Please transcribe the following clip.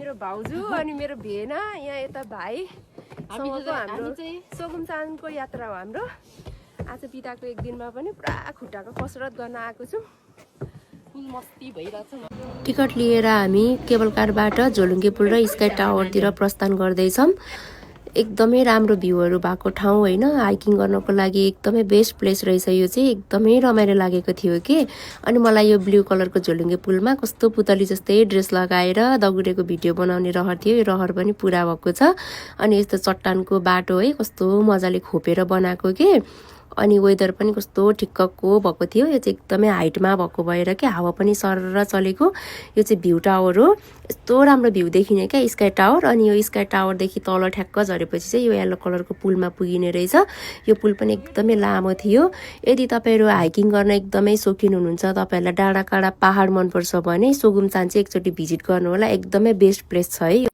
मेरो भाउजू अनि मेरो भेना यहाँ यता भाइ सँगको हाम्रो सोगुमसानको यात्रा हो हाम्रो। आज बिदाको एक दिनमा पनि पुरा खुट्टाको कसरत गर्न आएको छु। मस्ती भइरहेछ। टिकट लिएर हामी केबल कारबाट झोलुङ्गे पुल र स्काई टावरतिर प्रस्थान गर्दैछौँ। एकदमै राम्रो भ्यूहरू भएको ठाउँ होइन, हाइकिङ गर्नको लागि एकदमै बेस्ट प्लेस रहेछ। यो चाहिँ एकदमै रमाइलो लागेको थियो कि। अनि मलाई यो ब्लू कलरको झोलुङ्गे पुलमा कस्तो पुतली जस्तै ड्रेस लगाएर दगुरेको भिडियो बनाउने रहर थियो। यो रहर पनि पुरा भएको छ। अनि यस्तो चट्टानको बाटो है कस्तो मजाले खोपेर बनाएको कि। अनि वेदर पनि कस्तो ठिक्कको भएको थियो। यो चाहिँ एकदमै हाइटमा भएको भएर क्या हावा पनि सरर चलेको। यो चाहिँ भ्यू टावर हो। यस्तो राम्रो भ्यू देखिने क्या स्काई टावर। अनि यो स्काई टावरदेखि तल ठ्याक्क झरेपछि चाहिँ यो येल्लो कलरको पुलमा पुगिने रहेछ। यो पुल पनि एकदमै लामो थियो। यदि तपाईँहरू हाइकिङ गर्न एकदमै सोखिन हुनुहुन्छ, तपाईँहरूलाई डाँडा काँडा पहाड मनपर्छ भने सोगुमसान चाहिँ एकचोटि भिजिट गर्नु होला। एकदमै बेस्ट प्लेस छ है।